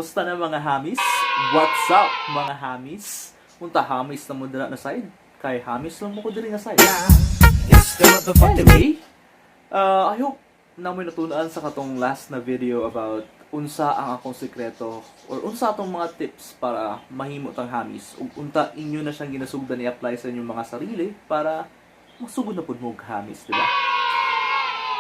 Kamusta na, mga hamis? What's up, mga hamis? Unta hamis na mo dira na side. Kay hamis lang mo ko diri nga side. It's the motherfucking Anyway, I hope na mo'y natunaan sa katong last na video about unsa ang akong sikreto or unsa atong mga tips para mahimo tang hamis ug unta inyo na siyang ginasugdan i-apply sa inyong mga sarili para masugod na pud mo og hamis, di ba?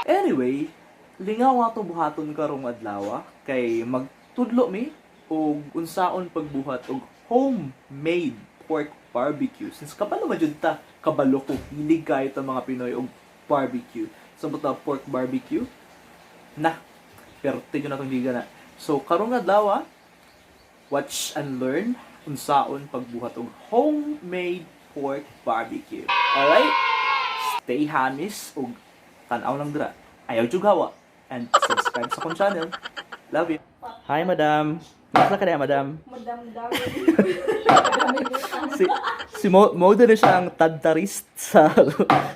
Anyway, lingaw ato buhaton karong adlaw kay magtudlo mi og unsaon pagbuhat og homemade pork barbecue. Since kabalo man jud ta, kabalo ko hilig kayo ta mga Pinoy og barbecue. So ta pork barbecue na pero tingnan na tong giga na. So karong adlaw, watch and learn unsaon pagbuhat og homemade pork barbecue. Alright? Stay hamis ug tan-aw lang dira. Ayaw jud hawa and subscribe sa akong channel. Love you. Hi, madam. Basta ka na, madam. Madam Dami. Si si Mo, mo diri siya ang tadtarist sa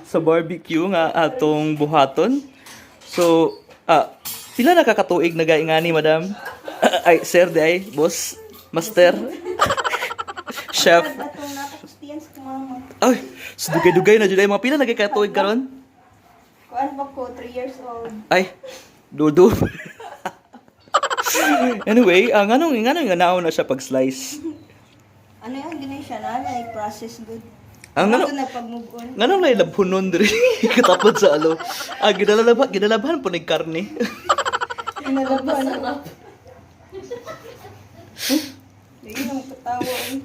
sa barbecue nga atong buhaton. So, pila na kakatuig na gaingani, madam? Ay, sir, di ay, boss, master, chef. Atong nakakustiyan sa mama. Ay, so dugay-dugay na jud ay mga pila na kay katuig karon? Kuan ba ko, 3 years old. Ay, dudu. Anyway, ang anong nganong nga naon na siya pag slice? Ano yung ginay siya na? Like process good. Ang ano Ano na pag move on? Nganong lay labhunon diri katapod sa alo. Ah, ginalalaban po ni karne. Inalaban. Hindi nang katawa eh.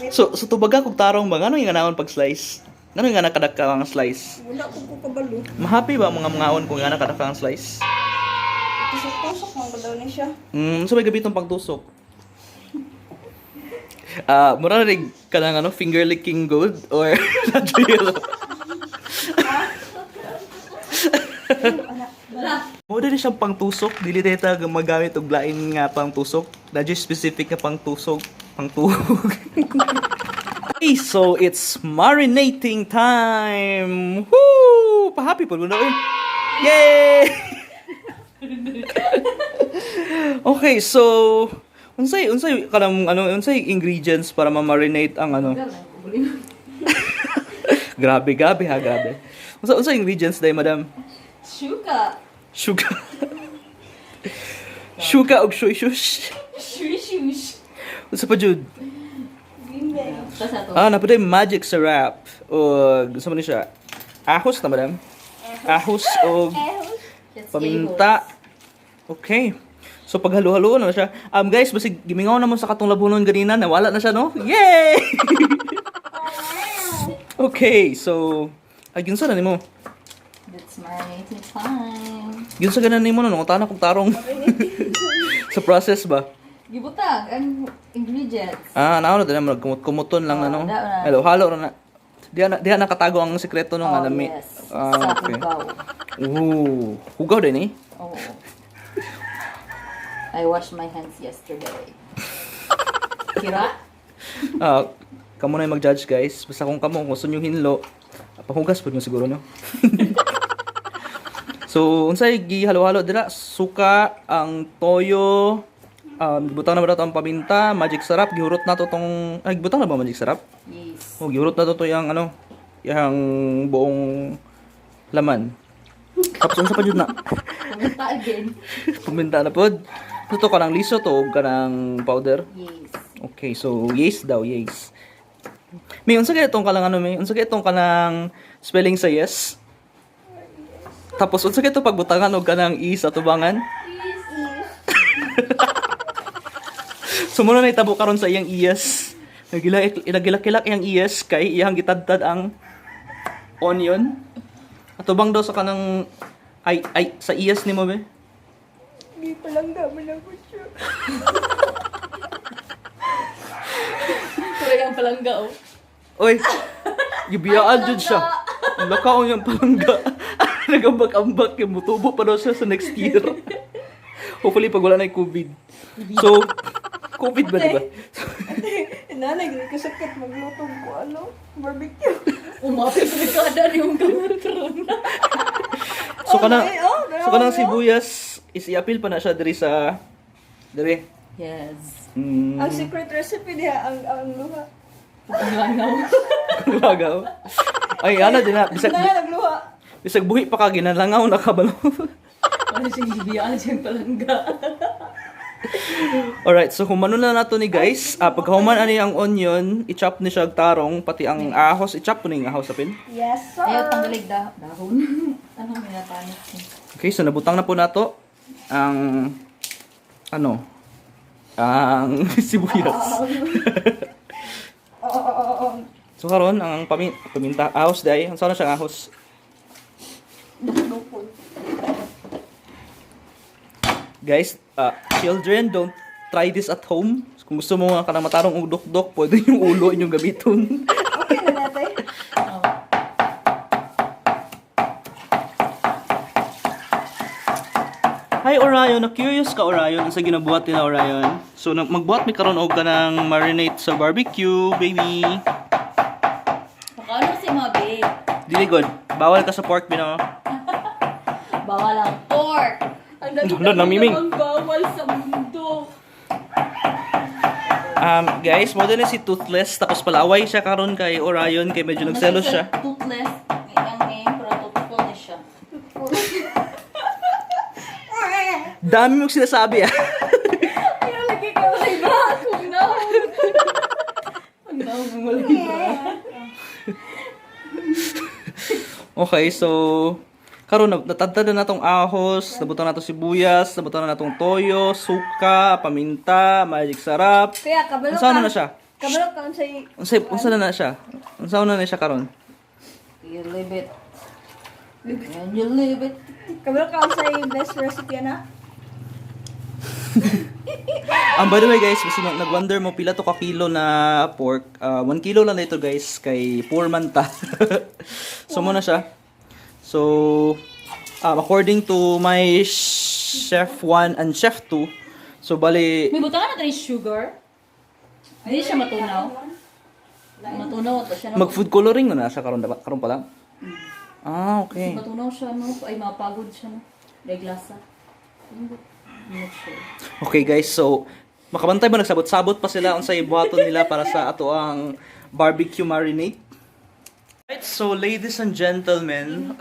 Wait, So tubaga kog tarong ba nganong nga naon pag slice? Nganong nga nakadaka ang slice? wala ko ko kabalo. Mahappy ba mga mangaon kung nga nakadaka ang slice? Tusok-tusok man ko daw ni siya. So may gabi itong pangtusok. Ah, mura na rin kanang ano, finger licking good or nadrill. Mo dili siyang pangtusok, dili tayo ta magamit og lain nga pangtusok. Na just specific nga pangtusok, pangtuhog. Okay, so it's marinating time. Woo! Pahappy po na eh. Yay! Okay, so unsay kanang ano, unsay ingredients para ma-marinate ang ano? Grabe, grabe ha, grabe. Unsay ingredients day, madam? Shuka. Sugar. Sugar og shush shush. Shush shush. Unsa pa jud? Tapos ato. Ah, napuday magic syrup og unsa man ni siya? Ahos na, madam. Ahos og Let's paminta. Okay. So paghalo-halo na siya. Guys, basig gimingaw na mo sa katong labunon ganina, nawala na siya, no? Yay! Okay, so ay yun sa na nimo. It's marinating time. Yun sa ganan nimo no, nangutana kog tarong. Sa process ba? Gibutang ang ingredients. Ah, naano na mo kumot-kumuton lang Oh, ano. dao na. Halo, halo ra na. Diha nakatago ang sikreto nung Oh, alami. yes. Ah, Sa okay. hugaw. Ooh, hugaw din eh. Oo. I washed my hands yesterday. Kira? Ah, kamo na yung mag-judge, guys. Basta kung kamo kung gusto nyo hinlo, pahugas pud mo siguro, no. So unsay gihalo-halo dira? Suka, ang toyo, gibutang na ba nato ang paminta, magic sarap, gihurot na to tong, ay, gibutang na ba magic sarap? Yes. Oh, gihurot na to to yang ano, yang buong laman. Tapos unsa pa jud na? Paminta again. Paminta na pod. Ito kanang liso to og kanang powder. Yes. Okay, so yes daw, yes. May unsa kay itong kanang ano, may unsa kay itong kanang spelling sa yes? Tapos unsa kay ito pagbutangan og kanang i sa tubangan? So muna na itabo karon sa iyang iyas. Nagilak-ilak iyang iyas kay iyang gitadtad ang onion. Atubang daw sa kanang ay ay sa iyas nimo be. Hindi pa lang dami na ko siya. Tuloy ang palangga oh. Oy. Gibiyaan jud siya. Ang lakaon yung palangga. Nagambak-ambak yung mutubo pa daw siya sa next year. Hopefully pag wala na yung COVID. So, COVID ba, di ba? Nanay, hindi ko sakit magluto ko ano, barbecue. Umapit sa kada yung kamutron. So kanang Okay, oh, so kanang grabe, oh. sibuyas is iapil pa na siya diri sa diri. Yes. Ang secret recipe niya, ang luha. Ang langaw. Lagaw. Ay, ana din na. Bisag, Na, nagluha. bisag buhi pa ka, ginalangaw na ka ba? Ano siyang gibiyaan siyang palangga. Alright, so humano na nato ni guys. Ah, pagkahuman ani ang onion, i-chop ni siya og tarong, pati ang ahos, i-chop po ni ang ahos apin. Yes, sir. Ayaw tanggalig dahon. Ano minatanit niya? Okay, so nabutang na po nato ang ano? Ang sibuyas. Oo. So karon ang paminta ahos dai, ang sana siyang ahos. Dukdukon. Guys, children, don't try this at home. Kung gusto mo nga kanang matarong og dukdok, pwede yung ulo inyong gamiton. Okay na natin. Oh. Hi Orion, na curious ka Orion sa ginabuhat nila Orion. So magbuhat mi karon og kanang marinate sa barbecue, baby. Baka ano si Mabi? Dili good. Bawal ka sa pork bino. Bawal ang pork! Ang dami Ano, namiming. namang bawal sa mundo. Guys, mo din na si Toothless tapos palaway siya karon kay Orion kay medyo nagselos siya. Toothless. Ang name, pero toothful na siya. Dami mong sinasabi ah. Ay, lagi ka walay bra. Kung na. Ang naong walay bra. Okay, so karon natadtad na natong ahos, nabutan na natong sibuyas, nabutan na natong toyo, suka, paminta, magic sarap. Kaya, kabalo Unsa ka. na siya? Kabalo ka unsay Unsa na siya? Unsa na siya karon? You leave it. And you leave it. Kabalo ka unsay best recipe na? By the way guys, kasi nag-wonder mo pila to ka kilo na pork. 1 kilo lang dito guys kay poor man ta. So mo na siya. So according to my chef 1 and chef 2, so bali May butangan natin yung sugar. Hindi siya matunaw. Matunaw to siya. No? mag food coloring na na siya karon dapat karon pa lang. Ah, okay. Matunaw siya, no? Ay, mapagod siya, no? Reglasa. I'm not sure. Okay guys, so makabantay ba nagsabot-sabot pa sila unsay buhaton nila para sa ato ang barbecue marinade. Right, so ladies and gentlemen,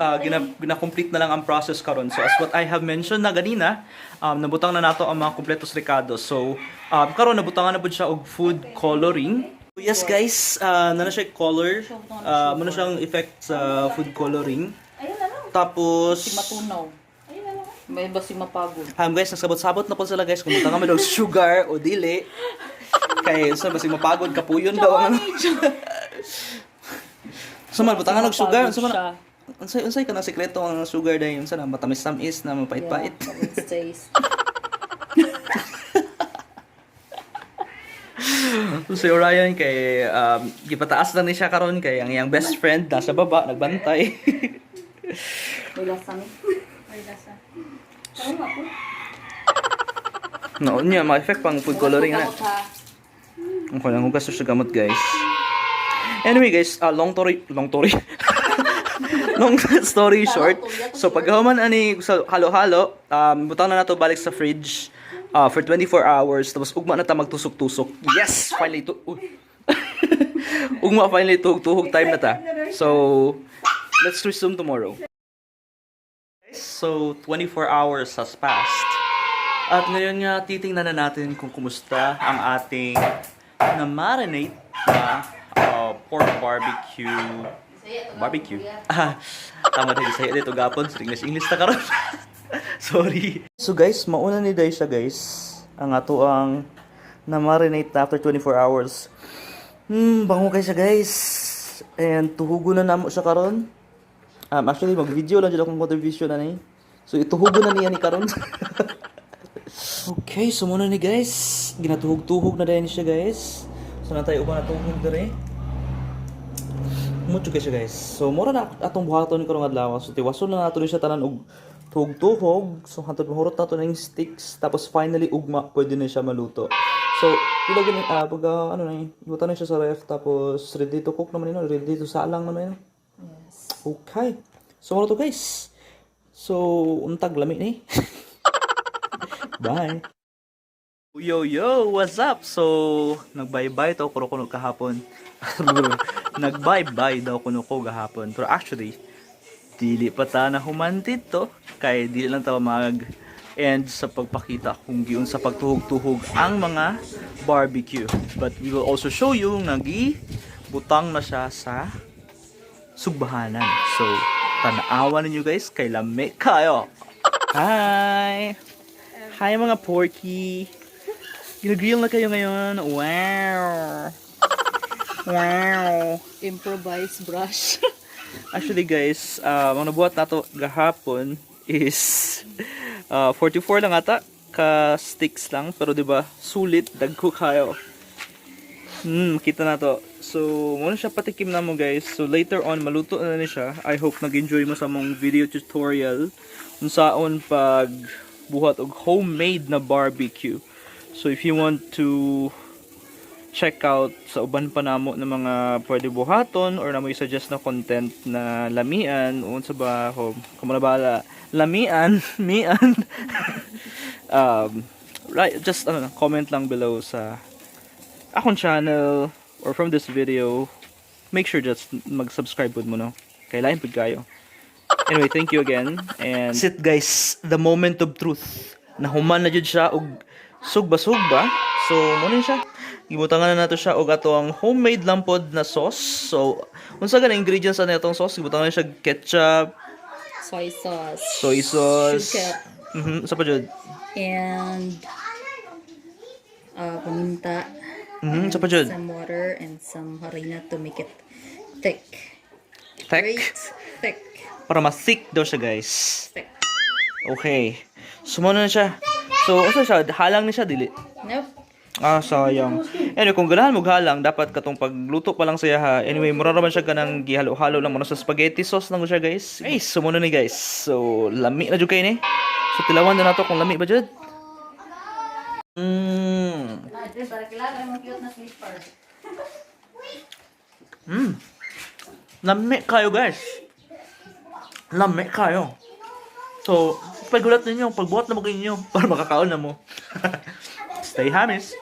gina-complete na lang ang process karon. So as what I have mentioned na ganina, nabutang na nato ang mga kumpletos ricados. So karon nabutangan na pud siya og food coloring. Yes guys, na siya color, muna siyang effect sa food coloring. Ayun na lang. Tapos Si matunaw. Ayun na lang. May ba si mapagod? Guys, nagsabot-sabot na po sila guys kung kami daw sugar o dili. Kay sa basig mapagod kapuyon daw ang ano. So man butangan og sugar, unsa man unsay kanang sekreto ang sugar dai unsa na matamis-tamis na mapait-pait. Yeah, it's taste. So si Orion kay gipataas lang ni siya karon kay ang iyang best friend nasa baba nagbantay. May lasa ni. Ay, lasa. Karon ako. No, niya ma-effect pang food coloring na. Gamot, ha? Okay lang, hugas na siya gamot, guys. Anyway, guys, long story. Long story short. So, pagkahuman ani sa halo-halo, butang na nato balik sa fridge for 24 hours. Tapos ugma na ta magtusok-tusok. Yes! Finally, to uy. Ugma finally tuhog-tuhog time na ta. So, let's resume tomorrow. So, 24 hours has passed. At ngayon nga, titingnan na natin kung kumusta ang ating na-marinate na pork barbecue. Barbecue? Ah, tama na sa'yo dito gapon. Sa English, English na karon. Sorry. So guys, mauna ni Day siya guys. Ang ato ang na-marinate na after 24 hours. Bango kay siya guys. And tuhugo na namo siya karon. Actually, mag-video lang dyan akong contribution na ni. So, ituhugo na niya ni karon. Okay, so muna ni guys. Ginatuhog-tuhog na din siya guys. So natay uban na tuhog dire. Mucho kay siya guys. So mura na atong buhaton karong adlaw. So tiwason na nato ni siya tanan og tuhog-tuhog. So hantod mahurot nato na yung sticks tapos finally ugma pwede na siya maluto. So pila gani pag ano na yun, ibutan na siya sa ref tapos ready to cook naman yun, ready to salang naman yun. Yes. Okay. So mura to guys. So untag lami ni. Bye. Yo, yo, what's up? So, nag-bye-bye to kuno kuno kahapon. Nag-bye-bye daw kuno ko gahapon. Pero actually, dili pa ta na human dito kay dili lang ta mag end sa pagpakita kung giun sa pagtuhog-tuhog ang mga barbecue. But we will also show you nga gi butang na siya sa sugbahanan. So, tanawa ninyo, guys, kay lami kayo. Hi! Hi, mga porky! Ginagrill na kayo ngayon. Wow! Wow! Improvised brush. Actually, guys, ang nabuhat nato gahapon is 44 lang ata ka sticks lang, pero di ba sulit, dagko kayo. Kita na to. So, muna siya patikim na mo, guys. So, later on maluto na ni siya. I hope nag-enjoy mo sa mong video tutorial unsaon pag buhat og homemade na barbecue. So, if you want to check out sa uban pa namo ng mga pwede buhaton or namo i-suggest na content na lamian, unsa ba ho kamo na bahala, lamian mian, right, just ano, comment lang below sa akong channel or from this video. Make sure just mag-subscribe pud mo, no, kay lain pud kayo. Anyway, thank you again. And sit, guys, the moment of truth. Nahuman na jud siya og sugba-sugba. So, mo na siya. Gibutangan na nato siya og ato ang homemade lampod na sauce. So, unsa gani ingredients ana atong sauce? Gibutangan na siya ketchup, Soy sauce. Soy sauce. Sugar. Sa pa jud? And paminta. Sa pa jud? Some water and some harina to make it thick. Thick. Great. Thick. Para mas thick daw siya, guys. Thick. Okay. So, mo na siya. So, unsa siya? Halang ni siya dili? Nope. Ah, sayang. Anyway, kung ganahan mo halang, dapat katong pagluto pa lang siya ha. Anyway, mura ra man siya kanang gihalo-halo lang mo na sa spaghetti sauce lang ko siya, guys. Ay, sumo na ni, guys. So, lami na jud kay ni. So, tilawan na nato kung lami ba jud. Lami kayo, guys. Lami kayo. So, pagulat ninyo, pagbuhat na mo ninyo para makakaon na mo. Stay hamis.